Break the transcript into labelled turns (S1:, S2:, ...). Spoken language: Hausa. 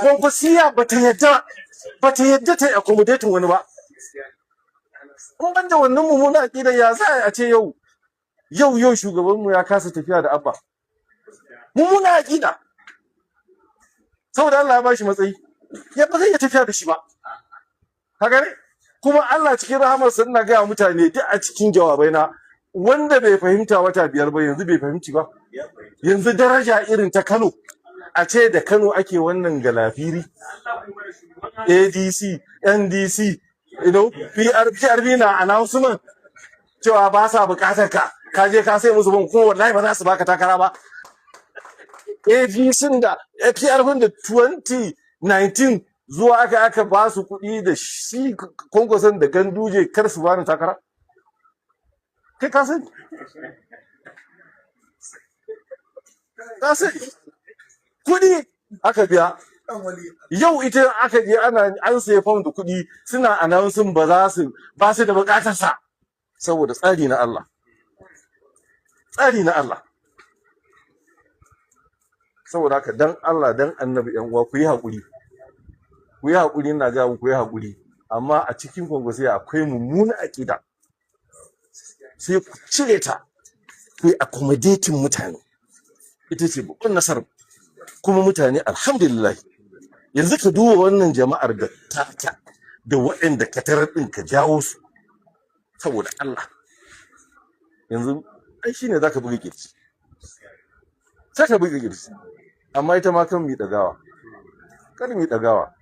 S1: Kwankwasiya ba ta yadda ta yi accommodating wani ba. In ban da wannan mummuna aƙidar, ya za a ce yau shugabanmu ya kasa tafiya da Abba? Mummuna aƙida. Saboda Allah ya bashi matsayi, ya ba zai iya tafiya da shi ba. Ka gane? Kuma Allah cikin rahamarsa, ina gaya mutane duk a cikin jawabai na, wanda bai fahimta wata 5 ba, yanzu bai fahimci ba. Yanzu daraja irin ta Kano, a ce da Kano ake wannan galafiri, ADC, NDC, PR, PRP na announcement cewa ba sa bukatar ka, ka je ka sai musu ban, kuma wallahi ba za su baka takara ba. APC da PRP da 2019 zuwa aka ba su kuɗi da shi Kwankwason da Ganduje kar su bani takara. Kai ka sani, ka sani, kuɗi aka biya. Yau ita aka je ana an sayi fam da kuɗi, suna announcing ba za su ba su da bukatar sa, saboda tsari na Allah, tsari na Allah. Saboda haka, dan Allah dan Annabi, yan uwa, ku yi haƙuri, ku yi haƙuri, ina ga ku yi haƙuri. Amma a cikin Kwankwasiya akwai mummuna aƙida, sai ku cire ta, ku yi accommodating mutane. Ita ce babban nasarar. Kuma mutane, alhamdulillah, yanzu ka duba wannan jama'ar da taka da waɗanda ka tarar ɗin, ka jawo su saboda Allah. Yanzu ai shine zaka buga kirji, sai ka buga kirji. Amma ita ma kan mi ɗagawa, kar mi ɗagawa.